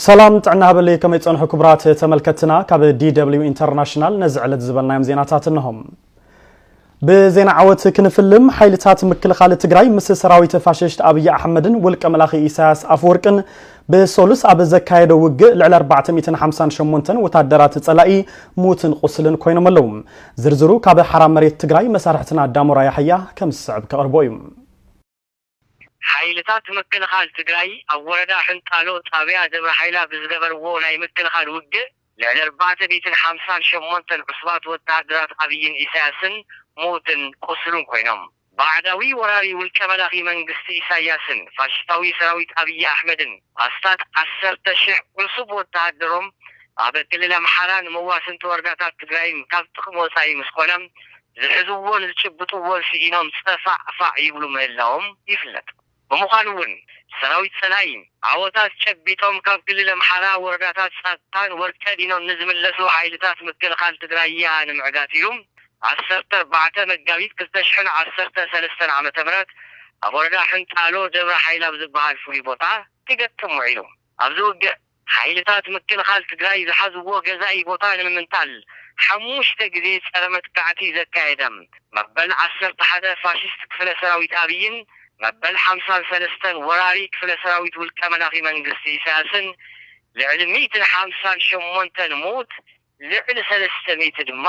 ሰላም ጥዕና ሃበለይ፣ ከመይ ጸንሑ ክቡራት ተመልከትና? ካብ ዲ ደብሊው ኢንተርናሽናል ነዚ ዕለት ዝበልናዮም ዜናታት እንሆም። ብዜና ዓወት ክንፍልም፣ ሓይልታት ምክልኻል ትግራይ ምስ ሰራዊት ፋሽስት ኣብይ ኣሕመድን ውልቀ መላኺ ኢሳያስ ኣፈወርቅን ብሰሉስ ኣብ ዘካየዶ ውግእ ልዕሊ ኣርባዕተ ሚእትን ሓምሳን ሸሞንተን ወታደራት ጸላኢ ሙትን ቁስልን ኮይኖም ኣለዉ። ዝርዝሩ ካብ ሓራ መሬት ትግራይ መሳርሕትና ዳሞራ ያሕያ ከም ዝስዕብ ከቕርቦ እዩ። ሓይልታት ምክልኻል ትግራይ ኣብ ወረዳ ሕንጣሎ ጣብያ ደብረ ሓይላ ብዝገበርዎ ናይ ምክልኻል ውግእ ልዕሊ ኣርባዕተ ሚእትን ሓምሳን ሸሞንተን ዕሱባት ወተሃደራት ኣብይን ኢሳያስን ሙትን ቁስሉን ኮይኖም። ባዕዳዊ ወራሪ ውልቀ መላኺ መንግስቲ ኢሳያስን ፋሽስታዊ ሰራዊት ኣብይ ኣሕመድን ኣስታት ዓሰርተ ሽሕ ዕሱብ ወተሃደሮም ኣብ ክልል ኣምሓራን መዋስንቲ ወረዳታት ትግራይን ካብ ጥቕሚ ወፃኢ ምስ ኮነ ዝሕዝዎን ዝጭብጥዎን ስኢኖም ፀፋዕፋዕ ይብሉ ምህላዎም ይፍለጥ። ብምዃኑ እውን ሰራዊት ፀላኢ ዓወታት ጨቢጦም ካብ ክልል ኣምሓራ ወረዳታት ፃድቃን ወርቀዲኖን ንዝምለሱ ሓይልታት ምክልኻል ትግራይ እያ ንምዕጋት ኢሉ ዓሰርተ ኣርባዕተ መጋቢት ክልተ ሽሕን ዓሰርተ ሰለስተን ዓመተ ምህረት ኣብ ወረዳ ሕንጣሎ ደብረ ሓይል ኣብ ዝበሃል ፍሉይ ቦታ ክገጥም ውዒሉ። ኣብዚ ውግእ ሓይልታት ምክልኻል ትግራይ ዝሓዝዎ ገዛኢ ቦታ ንምምንጣል ሓሙሽተ ግዜ ጸረ መጥቃዕቲ ዘካየደ መበል ዓሰርተ ሓደ ፋሽስት ክፍለ ሰራዊት ኣብይን መበል ሓምሳን ሰለስተን ወራሪ ክፍለ ሰራዊት ውልቀ መላኺ መንግስቲ ኢሳያስን ልዕሊ ሚእትን ሓምሳን ሸሞንተን ሙት ልዕሊ ሰለስተ ሚእቲ ድማ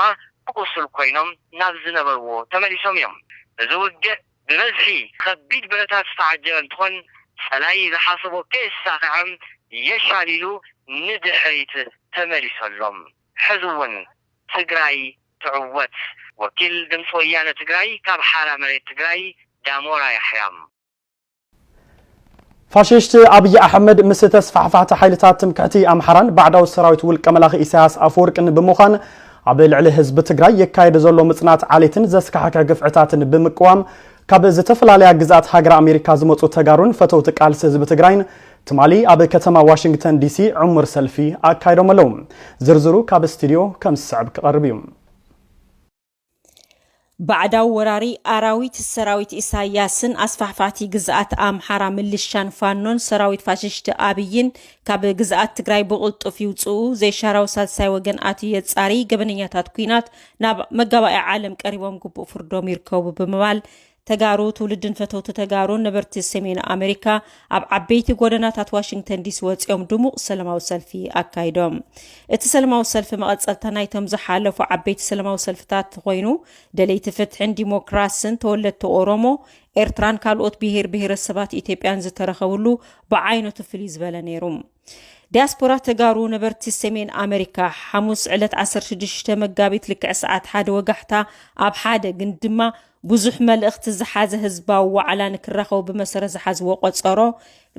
ብቁሱል ኮይኖም ናብ ዝነበርዎ ተመሊሶም እዮም። እዚ ውግእ ብበዝሒ ከቢድ ብረታት ዝተዓጀበ እንትኾን፣ ጸላኢ ዝሓሰቦ ከየሳኽዐ የሻሊሉ ንድሕሪት ተመሊሶሎም። ሕዚ እውን ትግራይ ትዕወት። ወኪል ድምፂ ወያነ ትግራይ ካብ ሓራ መሬት ትግራይ ዳሞራ ያሕያ። ፋሽስት ኣብይ ኣሕመድ ምስ ተስፋሕፋሕቲ ሓይልታት ትምክሕቲ ኣምሓራን ባዕዳዊ ሰራዊት ውልቀ መላኺ ኢሳያስ ኣፈወርቅን ብምዃን ኣብ ልዕሊ ህዝቢ ትግራይ የካየደ ዘሎ ምጽናት ዓሌትን ዘስካሕክሕ ግፍዕታትን ብምቅዋም ካብ ዝተፈላለያ ግዝኣት ሃገረ ኣሜሪካ ዝመጹ ተጋሩን ፈተውቲ ቃልሲ ህዝቢ ትግራይን ትማሊ ኣብ ከተማ ዋሽንግተን ዲሲ ዕሙር ሰልፊ ኣካይዶም ኣለዉ። ዝርዝሩ ካብ ስቱዲዮ ከም ዝስዕብ ክቐርብ እዩ። ባዕዳዊ ወራሪ ኣራዊት ሰራዊት ኢሳያስን ኣስፋሕፋሕቲ ግዝኣት ኣምሓራ ምልሻን ፋኖን ሰራዊት ፋሽስት ኣብይን ካብ ግዝኣት ትግራይ ብቕልጡፍ ይውፅኡ፣ ዘይሻራዊ ሳልሳይ ወገን ኣትዩ የፃሪ፣ ገበነኛታት ኲናት ናብ መጋባእያ ዓለም ቀሪቦም ግቡእ ፍርዶም ይርከቡ ብምባል ተጋሩ ትውልድን ፈተውቲ ተጋሩን ነበርቲ ሰሜን ኣሜሪካ ኣብ ዓበይቲ ጎደናታት ዋሽንግተን ዲሲ ወፂኦም ድሙቕ ሰላማዊ ሰልፊ ኣካይዶም። እቲ ሰላማዊ ሰልፊ መቐፀልታ ናይቶም ዝሓለፉ ዓበይቲ ሰላማዊ ሰልፍታት ኮይኑ፣ ደለይቲ ፍትሕን ዲሞክራስን ተወለድቲ ኦሮሞ፣ ኤርትራን ካልኦት ብሄር ብሄረሰባት ኢትዮጵያን ዝተረኸብሉ ብዓይነቱ ፍልይ ዝበለ ነይሩ። ዲያስፖራ ተጋሩ ነበርቲ ሰሜን ኣመሪካ ሓሙስ ዕለት ዓሰርተ ሽዱሽተ መጋቢት ልክዕ ሰዓት ሓደ ወጋሕታ ኣብ ሓደ ግን ድማ ብዙሕ መልእኽቲ ዝሓዘ ህዝባዊ ዋዕላ ንክራኸቡ ብመሰረት ዝሓዝዎ ቆጸሮ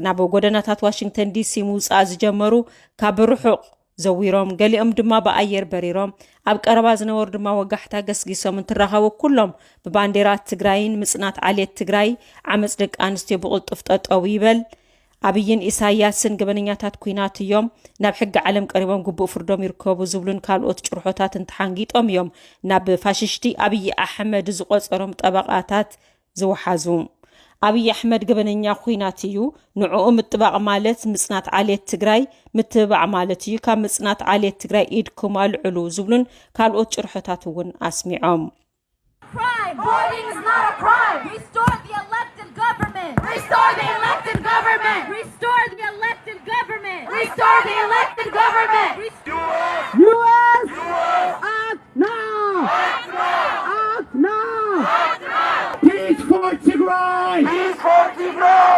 ናብ ጎደናታት ዋሽንግተን ዲሲ ምውጻእ ዝጀመሩ ካብ ርሑቕ ዘዊሮም፣ ገሊኦም ድማ ብኣየር በሪሮም፣ ኣብ ቀረባ ዝነበሩ ድማ ወጋሕታ ገስጊሶም እንትራኸቡ ኩሎም ብባንዴራ ትግራይን ምጽናት ዓሌት ትግራይ ዓመፅ ደቂ ኣንስትዮ ብቕልጡፍ ጠጠው ይበል፣ ኣብይን ኢሳያስን ገበነኛታት ኲናት እዮም፣ ናብ ሕጊ ዓለም ቀሪቦም ግቡእ ፍርዶም ይርከቡ ዝብሉን ካልኦት ጭርሖታትን ተሓንጊጦም እዮም ናብ ፋሽስቲ ኣብይ ኣሕመድ ዝቆጸሮም ጠበቓታት ዝወሓዙ። ኣብይ ኣሕመድ ገበነኛ ኲናት እዩ፣ ንዕኡ ምጥባቕ ማለት ምጽናት ዓሌት ትግራይ ምትብባዕ ማለት እዩ፣ ካብ ምጽናት ዓሌት ትግራይ ኢድኩም ኣልዕሉ ዝብሉን ካልኦት ጭርሖታት እውን ኣስሚዖም። Crime. Voting is not a crime. Restore the elected government. Restore the elected government. Restore the elected government. Restore the elected government. Restore. U S, act now. Act now. Peace for Tigray. Peace for Tigray.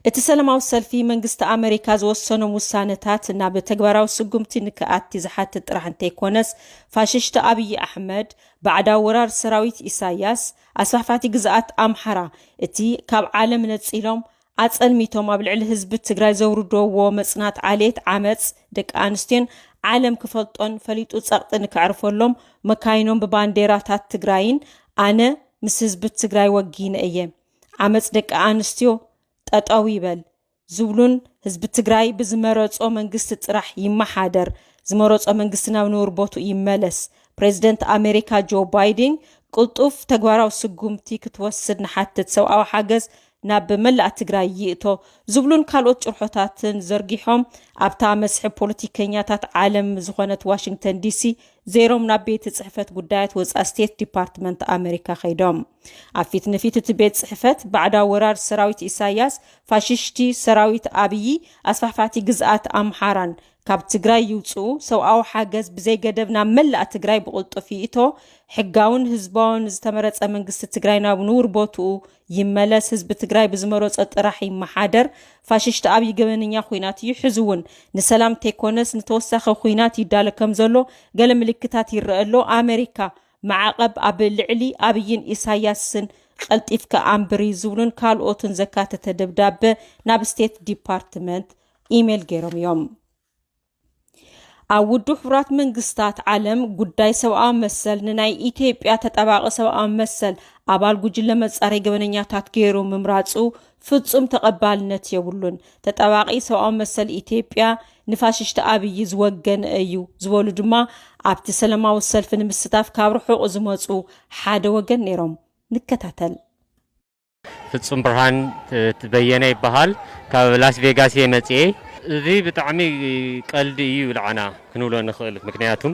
እቲ ሰላማዊ ሰልፊ መንግስቲ ኣመሪካ ዝወሰኖም ውሳነታት ናብ ተግባራዊ ስጉምቲ ንክኣቲ ዝሓትት ጥራሕ እንተይኮነስ፣ ፋሽስት ኣብይ ኣሕመድ፣ ባዕዳዊ ወራር ሰራዊት ኢሳያስ፣ ኣስፋሕፋሕቲ ግዝኣት ኣምሓራ፣ እቲ ካብ ዓለም ነጺሎም ኣጸልሚቶም ኣብ ልዕሊ ህዝቢ ትግራይ ዘውርድዎ መጽናት ዓሌት ዓመጽ ደቂ ኣንስትዮን ዓለም ክፈልጦን ፈሊጡ ጸቕጢ ንከዕርፈሎም መካይኖም ብባንዴራታት ትግራይን ኣነ ምስ ህዝቢ ትግራይ ወጊነ እየ፣ ዓመጽ ደቂ ኣንስትዮ ጠጠው ይበል ዝብሉን ህዝቢ ትግራይ ብዝመረጾ መንግስቲ ጥራሕ ይመሓደር፣ ዝመረጾ መንግስቲ ናብ ንቡር ቦትኡ ይመለስ፣ ፕሬዚደንት ኣሜሪካ ጆ ባይደን ቅልጡፍ ተግባራዊ ስጉምቲ ክትወስድ ንሓትት፣ ሰብኣዊ ሓገዝ ናብ መላእ ትግራይ ይእቶ ዝብሉን ካልኦት ጭርሖታትን ዘርጊሖም ኣብታ መስሕብ ፖለቲከኛታት ዓለም ዝኾነት ዋሽንግተን ዲሲ ዜሮም ናብ ቤት ጽሕፈት ጉዳያት ወፃኢ ስቴት ዲፓርትመንት ኣመሪካ ከይዶም። ኣብ ፊት ንፊት እቲ ቤት ጽሕፈት ባዕዳ ወራር ሰራዊት ኢሳያስ፣ ፋሽሽቲ ሰራዊት ኣብዪ፣ ኣስፋሕፋቲ ግዝኣት ኣምሓራን ካብ ትግራይ ይውፅኡ፣ ሰብኣዊ ሓገዝ ብዘይገደብ ናብ መላእ ትግራይ ብቕልጡፍ ይእቶ፣ ሕጋውን ህዝባውን ዝተመረፀ መንግስቲ ትግራይ ናብ ንቡር ቦትኡ ይመለስ፣ ህዝቢ ትግራይ ብዝመረፆ ጥራሕ ይመሓደር፣ ፋሽሽቲ ኣብዪ ገበነኛ ኹናት እዩ፣ ሕዚ እውን ንሰላም ተይኮነስ ንተወሳኺ ኹናት ይዳሎ ከም ዘሎ ገለ ምልክታት ይረአ ኣሎ፣ ኣመሪካ ማዕቐብ ኣብ ልዕሊ ኣብይን ኢሳያስን ቀልጢፍካ ኣንብሪ ዝብሉን ካልኦትን ዘካተተ ደብዳበ ናብ ስቴት ዲፓርትመንት ኢሜል ገይሮም እዮም። ኣብ ውድብ ሕቡራት መንግስታት ዓለም ጉዳይ ሰብኣዊ መሰል ንናይ ኢትዮጵያ ተጣባቒ ሰብኣዊ መሰል ኣባል ጉጅለ መጻረይ ገበነኛታት ገይሩ ምምራጹ ፍጹም ተቐባልነት የብሉን። ተጣባቒ ሰብኣዊ መሰል ኢትዮጵያ ንፋሽስት ኣብይ ዝወገነ እዩ ዝበሉ ድማ ኣብቲ ሰላማዊ ሰልፊ ንምስታፍ ካብ ርሑቕ ዝመጹ ሓደ ወገን ነይሮም። ንከታተል። ፍጹም ብርሃን በየነ ይበሃል። ካብ ላስ ቬጋስ እየ መጽኤ። እዚ ብጣዕሚ ቀልዲ እዩ ኢልዓና ክንብሎ ንኽእል። ምክንያቱም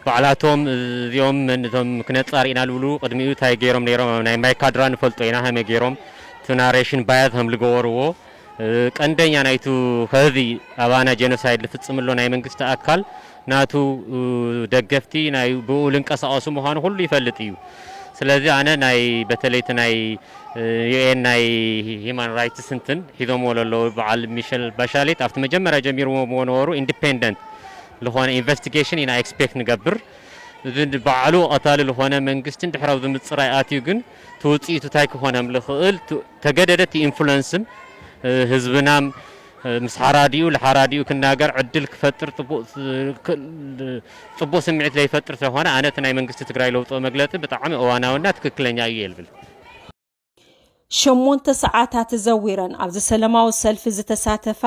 ባዕላቶም እዚኦም መን እቶም ክነጻር ኢና ዝብሉ ቅድሚኡ እንታይ ገይሮም ነይሮም ኣብ ናይ ማይካድራ ንፈልጦ ኢና ሃመ ገይሮም እቲ ናሬሽን ባያት ከም ዝገበርዎ ቀንደኛ ናይቱ ከዚ ኣባና ጀኖሳይድ ዝፍጽም ኣሎ ናይ መንግስቲ ኣካል ናቱ ደገፍቲ ናይ ብኡ ልንቀሳቐሱ ምዃኑ ኩሉ ይፈልጥ እዩ። ስለዚ ኣነ ናይ በተለይቲ ናይ ዩኤን ናይ ሂማን ራይትስ እንትን ሒዞምዎ ለለዉ በዓል ሚሸል ባሻሌት ኣብቲ መጀመርያ ጀሚርዎ ነበሩ ኢንዲፔንደንት ዝኾነ ኢንቨስቲጌሽን ኢና ኤክስፔክት ንገብር። እዚ በዓሉ ቀታሊ ዝኾነ መንግስትን ድሕራዊ ዝምፅራይ ኣትዩ ግን ትውፅኢቱ እንታይ ክኾነ ምልኽእል ተገደደቲ ኢንፍሉንስን ህዝብናም ምስ ሓራዲኡ ልሓራዲኡ ክናገር ዕድል ክፈጥር ፅቡቅ ስምዒት ለይፈጥር ስለኾነ ኣነ እቲ ናይ መንግስቲ ትግራይ ለውጦ መግለፂ ብጣዕሚ እዋናዊና ትክክለኛ እዩ የልብል። ሸሞንተ ሰዓታት ዘዊረን ኣብዚ ሰለማዊ ሰልፊ ዝተሳተፋ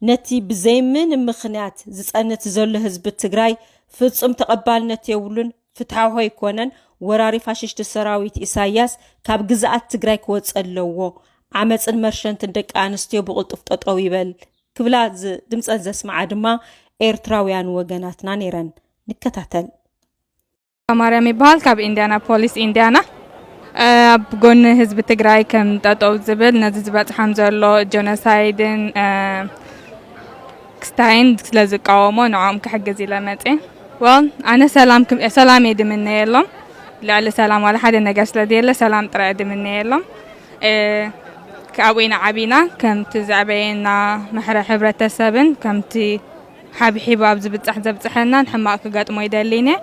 ነቲ ብዘይምን ምኽንያት ዝፀንት ዘሎ ህዝቢ ትግራይ ፍፁም ተቐባልነት የብሉን፣ ፍትሓዊ ኣይኮነን፣ ወራሪ ፋሽስቲ ሰራዊት ኢሳያስ ካብ ግዝኣት ትግራይ ክወፀ ኣለዎ፣ ዓመፅን መርሸንትን ደቂ ኣንስትዮ ብቕልጡፍ ጠጠው ይበል ክብላ ድምፀን ዘስምዓ ድማ ኤርትራውያን ወገናትና ነይረን። ንከታተል። ማርያም ይበሃል ካብ ኢንዲያና ፖሊስ ኢንዲያና ኣብ ጎኒ ህዝቢ ትግራይ ከም ጠጠው ዝብል ነዚ ዝበፅሓም ዘሎ ጀኖሳይድን ክስታይን ስለ ዝቃወሞ ንዕኦም ክሕግዝ ኢለ መፅየ። ወል ኣነ ሰላም ክም- ሰላም እየ ድምነየሎም። ልዕሊ ሰላም ዋላ ሓደ ነገር ስለ ዘየለ ሰላም ጥራይ እየ ድምነየሎም። እ፣ ካብኡ ኢና ዓቢና ከምቲ ዘዕበየና ምሕረ ሕብረተሰብን ከምቲ ሓብሒቡ ኣብ ዝብፃሕ ዘብፅሐናን ሕማቕ ክገጥሞ ይደሊን እየ።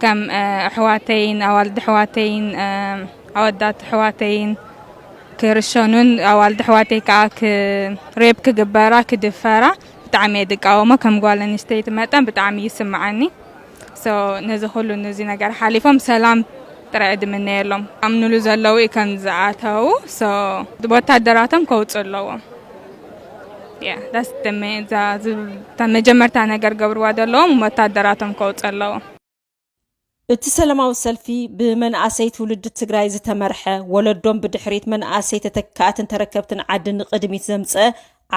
ከም እ፣ ኣሕዋተይን ኣዋልድ ኣሕዋተይን እ፣ ኣወዳት ኣሕዋተይን ክርሸኑን ኣዋልድ ኣሕዋተይ ከዓ ክ- ሬፕ ክግበራ ክድፈራ ብጣዕሚ እየ ድቃወሞ ከም ጓል ኣንስተይቲ መጠን ብጣዕሚ ይስምዓኒ። So ነዚ ኩሉ ነዚ ነገር ሓሊፎም ሰላም ጥራይ ድምነየሎም ኣምኑሉ ዘለዉ እዩ ከም ዝኣተዉ። So ወታደራቶም ከውፁ ኣለዎም። Yeah, that's the main- እዛ- ዝ- እታ መጀመርታ ነገር ገብርዋ ዘለዎም ወታደራቶም ከውፁ ኣለዎም። እቲ ሰላማዊ ሰልፊ ብመንኣሰይ ትውልዲ ትግራይ ዝተመርሐ፣ ወለዶም ብድሕሪት መናእሰይ ተተካእትን ተረከብትን ዓዲ ንቕድሚት ዘምፀ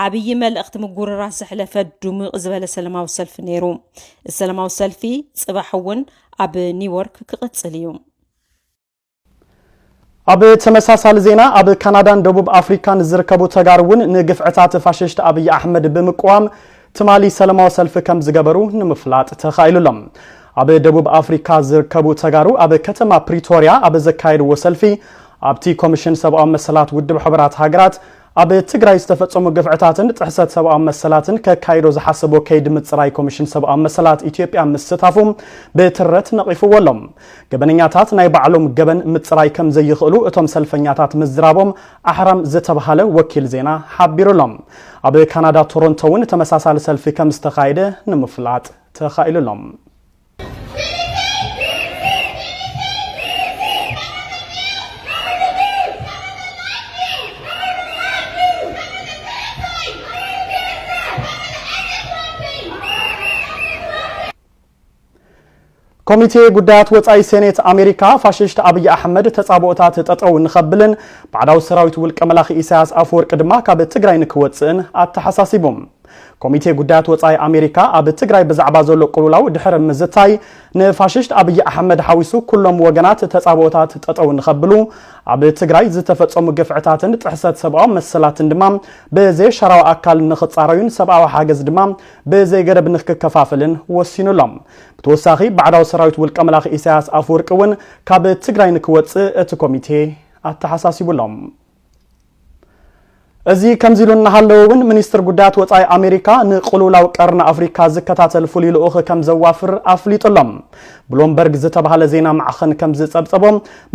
ዓብዪ መልእኽቲ ምጉርራስ ዘሕለፈ ድሙቕ ዝበለ ሰላማዊ ሰልፊ ነይሩ። እዚ ሰላማዊ ሰልፊ ፅባሕ እውን ኣብ ኒውዮርክ ክቕፅል እዩ። ኣብ ተመሳሳሊ ዜና ኣብ ካናዳን ደቡብ ኣፍሪካን ዝርከቡ ተጋሩ እውን ንግፍዕታት ፋሽስት ኣብይ ኣሕመድ ብምቅዋም ትማሊ ሰላማዊ ሰልፊ ከም ዝገበሩ ንምፍላጥ ተኻኢሉ ኣሎ። ኣብ ደቡብ ኣፍሪካ ዝርከቡ ተጋሩ ኣብ ከተማ ፕሪቶርያ ኣብ ዘካየድዎ ሰልፊ ኣብቲ ኮሚሽን ሰብኣዊ መሰላት ውድብ ሕቡራት ሃገራት ኣብ ትግራይ ዝተፈጸሙ ግፍዕታትን ጥሕሰት ሰብኣዊ መሰላትን ከካይዶ ዝሓሰቦ ከይዲ ምፅራይ ኮሚሽን ሰብኣዊ መሰላት ኢትዮጵያ ምስታፉ ብትረት ነቒፍዎ ኣሎ። ገበነኛታት ናይ ባዕሎም ገበን ምፅራይ ከም ዘይኽእሉ እቶም ሰልፈኛታት ምዝራቦም ኣሕራም ዝተባህለ ወኪል ዜና ሓቢሩ ኣሎ። ኣብ ካናዳ ቶሮንቶ እውን ተመሳሳሊ ሰልፊ ከም ዝተኻየደ ንምፍላጥ ተኻኢሉ ኣሎ። ኮሚቴ ጉዳያት ወጻኢ ሴኔት ኣሜሪካ ፋሽስት ኣብይ ኣሕመድ ተጻብኦታት ጠጠው ንኸብልን ባዕዳዊ ሰራዊት ውልቀ መላኺ ኢሳያስ ኣፈወርቂ ድማ ካብ ትግራይ ንክወፅእን ኣተሓሳሲቡ። ኮሚቴ ጉዳያት ወጻኢ ኣሜሪካ ኣብ ትግራይ ብዛዕባ ዘሎ ቅልውላው ድሕሪ ምዝታይ ንፋሽስት ኣብይ ኣሕመድ ሓዊሱ ኩሎም ወገናት ተጻብኦታት ጠጠው ንኸብሉ ኣብ ትግራይ ዝተፈጸሙ ግፍዕታትን ጥሕሰት ሰብኣዊ መሰላትን ድማ ብዘይሻራዊ ኣካል ንኽጻረዩን ሰብኣዊ ሓገዝ ድማ ብዘይገደብ ንክከፋፍልን ወሲኑሎም። ብተወሳኺ ባዕዳዊ ሰራዊት ውልቀ መላኺ ኢሳያስ ኣፈወርቂ እውን ካብ ትግራይ ንክወፅእ እቲ ኮሚቴ ኣተሓሳሲቡሎም። እዚ ከምዚ ኢሉ እናሃለወ እውን ሚኒስትር ጉዳያት ወፃኢ ኣሜሪካ ንቅልውላው ቀርኒ ኣፍሪካ ዝከታተል ፍሉይ ልኡኽ ከም ዘዋፍር ኣፍሊጡሎም። ብሎምበርግ ዝተባሃለ ዜና ማዕኸን ከም ዝፀብፀቦ፣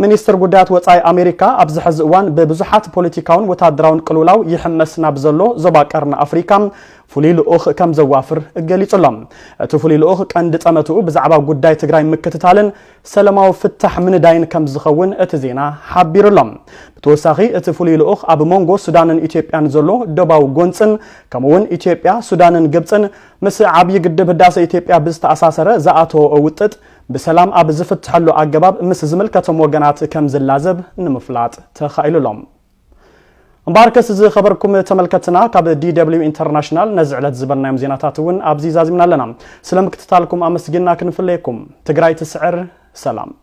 ሚኒስትር ጉዳያት ወፃኢ ኣሜሪካ ኣብዚ ሕዚ እዋን ብብዙሓት ፖለቲካውን ወታደራውን ቅልውላው ይሕመስ ናብ ዘሎ ዞባ ቀርኒ ኣፍሪካ ፍሉይ ልኡኽ ከም ዘዋፍር ገሊጹ ኣሎ። እቲ ፍሉይ ልኡኽ ቀንዲ ጸመትኡ ብዛዕባ ጉዳይ ትግራይ ምክትታልን ሰላማዊ ፍታሕ ምንዳይን ከም ዝኸውን እቲ ዜና ሓቢሩ ኣሎ። ብተወሳኺ እቲ ፍሉይ ልኡኽ ኣብ መንጎ ሱዳንን ኢትዮጵያን ዘሎ ዶባዊ ጎንጽን ከምኡ እውን ኢትዮጵያ፣ ሱዳንን ግብጽን ምስ ዓብዪ ግድብ ህዳሰ ኢትዮጵያ ብዝተኣሳሰረ ዝኣተወ ውጥጥ ብሰላም ኣብ ዝፍትሐሉ ኣገባብ ምስ ዝምልከቶም ወገናት ከም ዝላዘብ ንምፍላጥ ተኻኢሉ ኣሎ። እምበኣርከስ ዝኸበርኩም ተመልከትና ካብ ዲ ደብሊው ኢንተርናሽናል ነዚ ዕለት ዝበልናዮም ዜናታት እውን ኣብዚ ዛዚምና ኣለና። ስለ ምክትታልኩም ኣመስጊና ክንፍለየኩም። ትግራይ ትስዕር። ሰላም።